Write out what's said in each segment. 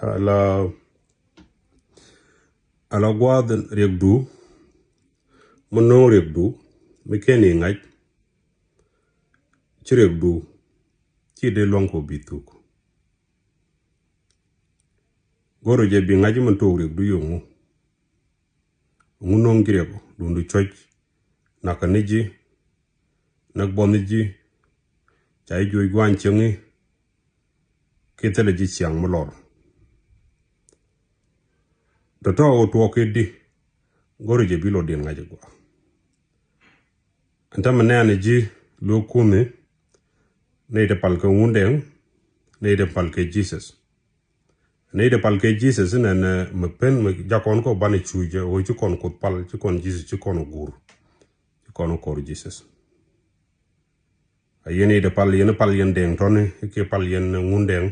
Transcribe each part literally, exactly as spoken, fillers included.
Ala, ala gua̱a̱th riɛkdu, mi no̱o̱ŋ riɛkdu, mi ken i̱ ŋa̱c, ci riɛkdu, ci dee lua̱ŋ kɔ bi thuk. Go̱rɛ jɛ bi ŋa̱c mi tok riɛkdu yɛ ŋu. Ŋu no̱o̱ŋ ji̱ riɛk duundu cuɔ̱c, nakä ni ji̱, näk buɔth ni ji̱, ca ji̱ juɔc gua̱a̱ny cieŋ i̱, kiɛ thilɛ ji̱ ciaŋ mi lɔr. Tɔ̱tɔ̱ ɣöö tuɔɔk kɛ di, go̱rɛ jɛ bi lɔdiɛn ŋa̱c ɛ gɔaa. Ɛn tämɛ nɛɛni ji̱ lo̱k kuuni, nɛy ti pal kɛ Ŋundɛŋ, nɛy ti pal kɛ Jesus. Nɛy ti pal kɛ Jesus inɛn, eh, mi pen mi jakɔn kɔ banɛ cuuc, eh, ɣöö ci kɔn Kuoth pal, ci kɔn Jesus, ci kɔn guur, ci kɔn kɔr Jesus. A yɛn nɛy ti pal, yɛn pal yɛn dɛŋ tɔni, kiɛ pal yɛn Ŋundɛŋ,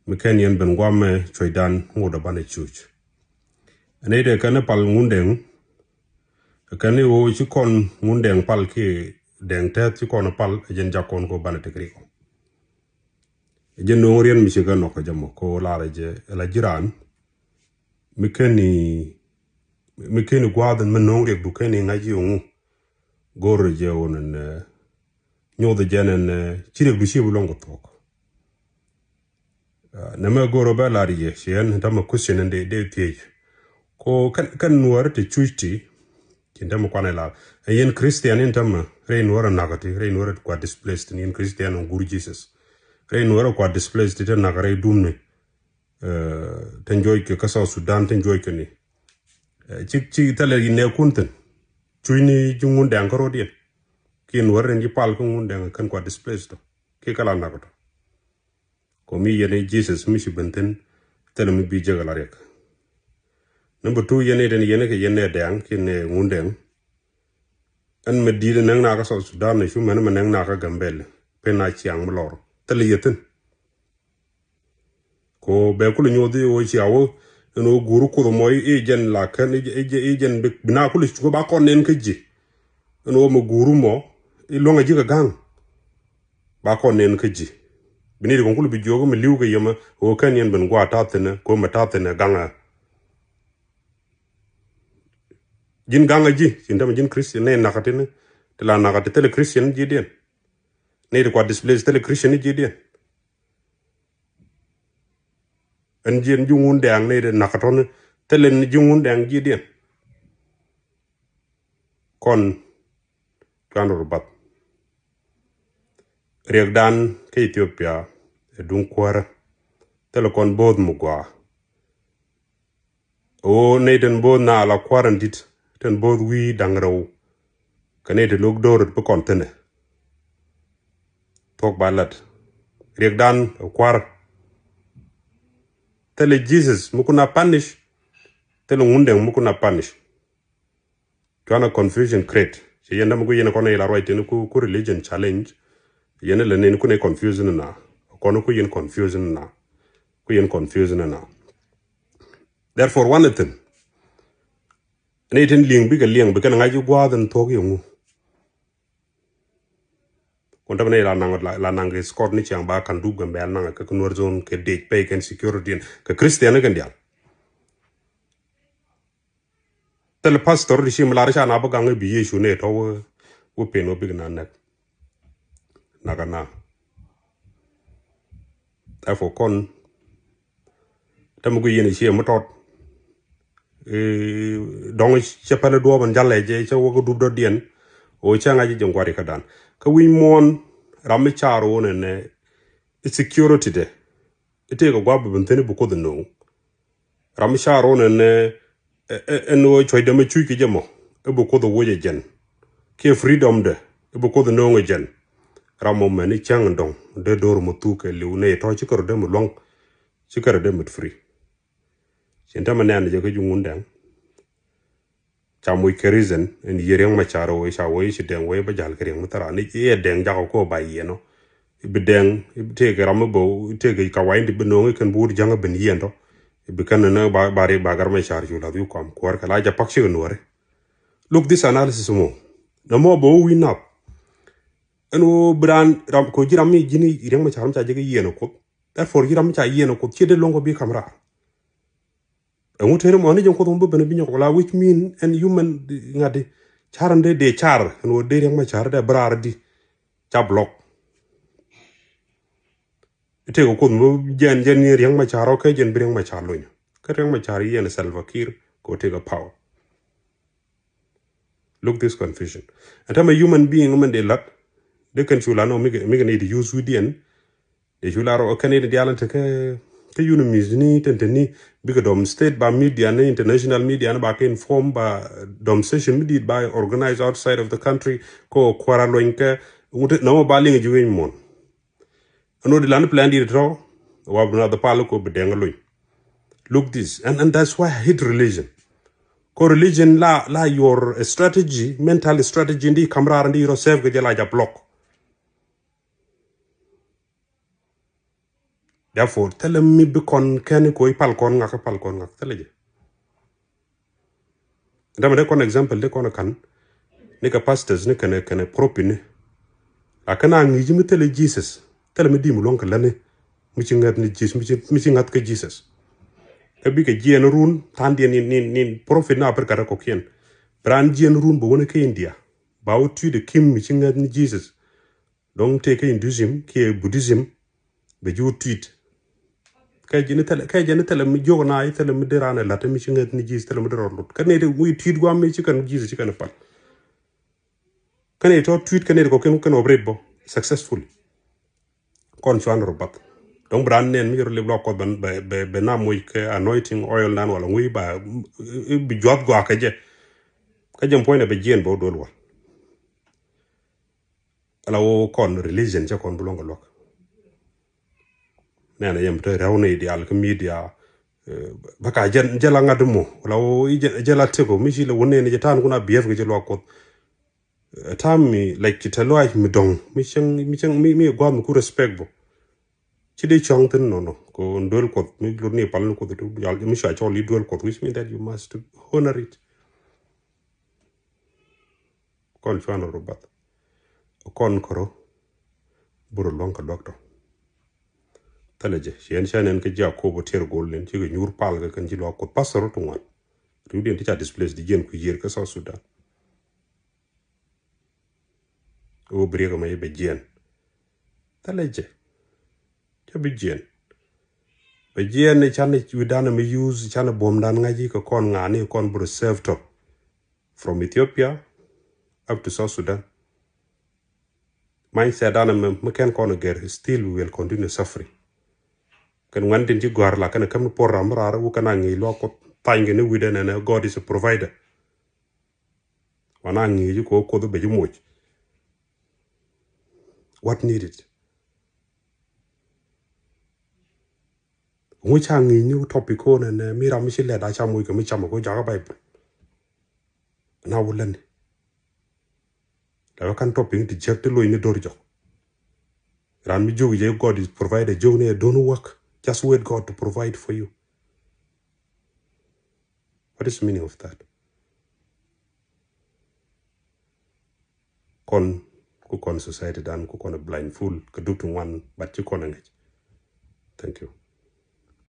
mi ken yɛn ben guam mɛ cuɔ̱cdan ŋot a banɛ cuuc. Nɛy ti kɛn pal Ŋundɛŋ, kɛn i̱ ɣöö ci kɔn Ŋundɛŋ pal kiɛ dɛŋ tɛth ci kɔn pal, ɛ jɛn jakɔn kɔ banɛ tek rikɔ. Jɛ no̱o̱ŋ riɛn mi ci kɛ nɔk kɛ jɛ mɔ kɛ ɣöö lar jɛ, ɛ la ji̱ raan mi keni, mi keni gua̱a̱th in mi no̱o̱ŋ riɛkdu keni ŋa̱c i̱ ŋu. Go̱r jɛ ɣöö nɛn, eh, nyoth jɛ nɛn, eh, ci riɛkdu ci bi luɔ̱ŋ kɛ thuɔ̱k. Ah, nɛmɛ go̱r ɣöö bɛ lar yɛ ci ɛn tämɛ question in dee, dee thiec. Ko kɛn, kɛn nuɔɔri ti cuc ti, ci tämɛ kuanɛ lar. Ɛ yɛn Christian in tämɛ, rɛy nuɔɔri nakä ti, rɛy nuɔɔri ti kua displaced ti, yɛn Christian in gur Jesus. Rɛy nuɔɔri kua displaced ti, ti nakä rɛy dumni. Eh, tin juɔc kɛ kä South Sudan, tin juɔc kɛ ni. Eh, ci, ci thilɛ yi nɛɛkun thi̱n. Cuc ni ji̱ Ŋundɛŋ kä rɔ̱diɛn. Kiɛ nuɔɔri in ji̱ pal kä Ŋundɛŋ kɛn kua displaced tɔ. Kiɛ kä la nakä tɔ. Kɔ mi yɛn i̱ Jesus mi ci ben thi̱n, thilɛ mi bi jek ala riɛk. Number two, yɛn i̱ den yɛn i̱ kɛ yɛn nɛ dɛŋ, kiɛ nɛ Ŋundɛŋ. Ɛn mɛ di̱i̱t nɛŋ nakä South Sudan, ni cu mɛn mɛ nɛŋ nakä Gambɛl. Pen a ciaŋ mi lɔr. Thilɛ yɛ thi̱n. Ko bɛ kulɛ nyoth i̱ ɣöö cia wä, ɛn ɣöö guur Kuoth mɔ i̱ jɛn la kɛn, i̱ jɛn, i̱ jɛn bi, bi na kulɛ cuŋ ba kɔn nɛn kä ji̱. Ɛn ɣöö mɛ guur mɔ, i̱ luäŋ a ji̱ kɛ ga̱ŋ. Ba kɔn nɛn kä ji̱. Bi ni ri kɔn kulɛ bi jiök mi li̱w kɛ yɛmɛ, ɣöö kɛn yɛn ben gua̱a̱ ta̱thi̱nɛ, ko mɛ ta̱thi̱nɛ ga̱ŋ a. Ji̱n ga̱ŋ a ji̱, ci tämɛ ji̱n Christian, nɛ nakä ti ni, ti la nakä ti thilɛ Christian ji̱diɛn. Nɛ ti kua displace thilɛ Christian ji̱diɛn. Ɛn ji̱n ji̱ Ŋundɛŋ ni ri nakä tɔni, thilɛ ni ji̱ Ŋundɛŋ ji̱diɛn. Kɔn cuan rɔ bath. Riɛkdan kä Ethiopia ɛ duŋ kuäärä. Thilɛ kɔn bo̱o̱th mi gɔaa. Ɣöö nɛy tin bo̱o̱th na la kua̱r in di̱t, tin bo̱o̱th wi̱i̱ da̱ŋ rɛw. Kɛ nɛy ti lo̱k do̱r bi kɔn thi̱nɛ. Thuɔ̱k ba lat. Riɛkdan ɛ kua̱r. Thilɛ Jesus mi kun a punish. Thilɛ Ŋundɛŋ mi kun a punish. Cuanɛ confusion create. Ci yɛn dämɛ ku yɛn kɔn ila ruac tin ku, ku religion challenge. Yɛn ilɛ nin ku ni confusion na. Kɔn ku yɛn confusion na. Ku yɛn confusion na. Therefore, one thing. Ni tin liŋ bikɛ liŋ bikɛ ŋa̱c i̱ gua̱a̱th in thuɔ̱k yɛ ŋu. Kun dämɛ ni la naŋ, la, la naŋ kɛ escort ni ciaŋ ba kan dup Gambɛl naŋ kɛ, kɛ Nuer zone kɛ dec pɛy kɛn security in kɛ Christian ni kɛn diaal. Thilɛ pastor di ci mi lar ca na bi gaŋ i̱ bi Yecu ni tɔ̱ wä, wä pen wä bik na näk. Nakä na. Therefore kɔn tämɛ gui yɛn i̱ ciɛ mi tɔt. Ɛ, dɔ̱ŋ cɛ pɛl i̱ duɔɔp in jalɛ jɛ cɛ wä kä dup dɔ̱diɛn. Ɣöö cɛ ŋa̱c i̱ ji̱ ŋua̱ri kädan kä wi̱i̱ muɔ̱ɔ̱n ram mi caar wä nɛnɛ i̱ security dɛ. I̱ tëëkɛ gua̱a̱p bi ben thi̱n i̱ bi Kuoth ino̱o̱ŋ. Ram mi caar wä nɛn, ɛ, ɛ, ɛn ɣöö cuɔ̱cdɛ mɛ cuc kɛ jɛ mɔ i̱ bi Kuoth ɛ woc ɛ jɛn. Kiɛ freedom dɛ i̱ bi Kuoth ɛ no̱o̱ŋ ɛ jɛn. Ram mɔ mɛn i̱ cäŋ dɔ̱ŋ dee do̱r mɔ thuk kɛ li̱w nɛy tɔ̱ ci kärɔ dee mi luäŋ. Ci kärɔ dee mi free. Cin tämɛ nɛn jɛ kä ji̱ Ŋundɛŋ. Ca moc kɛ reason in yiëë Riɛk Macar wee ca wee ci dɛŋ wee bä jal kɛ Riɛk mi thara ni iɛ dɛŋ jakɔ ko ba yiëë nɔ. Ibi dɛŋ ibi tëëkɛ ram mi bä tëëkɛ ka wa̱i̱ in ti bi no̱o̱ŋ ikɛn bi wut ja̱ŋ ibin yiëë tɔ. Ibi kɛn ni ba ba Riɛk ba Gar Macar cu lath wi̱i̱ kuam kuäär kɛ la jɛ pak cikɛ nuɔ̱ɔ̱ri. Look this analysis mɔ. Nɛ mɔ bä wä wi̱i̱ nath. Ɛn wä bi raan ram ko ji̱ ram mi ji̱n Riɛk Macar mi ca jɛ kɛ yiëë nɔ Kuoth. Therefore ji̱ ram mi ca yiëë nɔ Kuoth ci dee lo̱ŋ kɔ bi kam raar. Ɛŋu tëë mɔ ni jɛ Kuoth mɔ bi ben bi nyɔk wala, which mean ɛn human ŋa̱t di. Car ɛn dee dee car ɛn wä dee Riɛk Macar dee bɛ raar di. Ca block. Tëëkɛ Kuoth mɔ jɛn jɛn ni Riɛk Macar ɔ kɛ jɛn bi Riɛk Macar lony. Kä Riɛk Macar yɛn Salva Kiir kɛ wä tëëkɛ power. Look this confusion. Ɛn tämɛ human being mɛn dee lat. Dee kɛn cu la nɔ mi kɛ, mi kɛ ni di use widiɛn. Dee cu la rɔ kɛn ni dial te kɛ, kɛ unimis ni tɛn tɛn ni bikɛ dɔm state ba media ni international media ni ba kɛ inform ba dɔm session mi dit ba organize outside of the country kɔ kuara lony kɛ ŋut nɔmɔ ba liŋ ji̱ weny muɔn. Ɛn wä di lan plan dit tɔ wa bi na the pal ko bi dɛŋ lony. Look this and, and that's why I hate religion. Kɔ religion la, la your strategy, mental strategy ndi kamrar ndi rɔ serve kɛ jɛ la ja block. Therefore thilɛ mi bi kɔn kɛn ko i pal kɔn ŋak, pal kɔn ŋak thilɛ jɛ. Dama dee kɔn example dee kɔn kan ni kɛ pastors ni kɛnɛ, kɛnɛ prophet ni. La kɛn a ŋi̱i̱c mi thilɛ Jesus, thilɛ mi di mi luɔ̱ŋ kɛ läni mi ci ŋäth ni Jesus, mi ci, mi ci ŋäth kɛ Jesus. Kä bikɛ jiɛn run than diɛn ni, ni, ni prophet ni Africa rɛ kɔkiɛn. Bi raan jiɛn run bɛ wänɛ kɛ India ba wä tui̱dɛ kim mi ci ŋäth ni Jesus. Dɔ̱ŋ tëë kä Hinduism kiɛ Buddhism bɛ ji̱ wä tui̱t. Kɛ jɛ ni thilɛ, kɛ jɛ ni thilɛ mi jiök na i̱ thilɛ mi dee raan ɛ la̱t mi ci ŋäth ni Jesus thilɛ mi dee rɔ lut. Kä nɛy ti wi̱i̱ tui̱t guam mi ci kɛn Jesus ci kɛn pal. Kä nɛy tɔ tui̱t kä nɛy ti kɔkiɛn kɛn operate bɔ successfully. Kɔn cuan rɔ bath. Dɔ̱ŋ bi raan nɛn mi ci rɔ lip luak Kuɔth bɛ, bɛ, bɛ, bɛ na moc kɛ anointing oil nan wala ŋui̱ ba, bi juath gɔaa kɛ jɛ. Kä jɛ puɔ̱nydɛ bɛ jiɛn bɛ wä duel wal. Ala wä kɔn religion cɛ kɔn bi luɔ̱ŋ kɛ luäk. Nɛn a yɛm te rɛw ni dial kä media. Bä ka jɛ, jɛ la ŋa̱t mɔ. Ala wä jɛ, jɛ la teko mi ci la wä nɛn jɛ tan kun a behave kɛ jɛ luak Kuɔth. Tam mi like ci te luac mi dɔŋ mi cieŋ, mi cieŋ, mi, mi gua̱th mi ku respect bɔ. Ci dee cuaŋ thin nɔnɔ ko duel Kuɔth mi lut ni pal ni Kuɔth tu yal mi cua cɔl i duel Kuɔth, which mean that you must honor it. Kɔn cuan rɔ bath. Kɔn kɔrɔ. Burɔ luɔ̱ŋ kɛ luak tɔ. Thilɛ jɛ ci ɛn ca nɛn kä Jakob tier gol nin ci kɛ nyuur pal kɛ kɛn ci luak Kuɔth pastor ti ŋuan. Riwdiɛn ti ca displace di jiɛn ku yiër kä South Sudan. Wä bi riek ɛmɛ bɛ jiɛn. Thilɛ jɛ. Cä bi jiɛn. Bɛ jiɛn ni canɛ wi̱dan ɛmɛ use canɛ buɔ̱mdan ŋa̱c i̱ kɛ kɔn ŋa̱ni kɔn bi reserve tɔ. From Ethiopia up to South Sudan. Mindset dan ɛmɛ mi kɛn kɔn gɛr still we will continue suffering. Kɛn ŋuan tin ci gɔ̱a̱r la kɛn ɛ käm ni por ram mi raar wä kɛn a ŋi̱i̱c luak Kuɔth thany kɛ ni wi̱dan ɛn ɛ God is a provider. Wan a ŋi̱i̱c kɛ Kuoth bɛ ji̱ moc. What needed? Ŋu ca ŋi̱i̱c ni topic ko nɛ nɛ mi ram mi ci lɛt a ca moc kɛ mi cam ko jakä Bible. Na wä läni. Lɛ wä kan topic ti jiäk ti loc ni dor jɔk. Ran mi jiök jɛ God is provider jiök ni don't work. Just wait God to provide for you. What is the meaning of that? Kɔn ku kɔn society dan ku kɔn blindfold kɛ dup ti ŋuan but ci kɔn ŋäc. Thank you.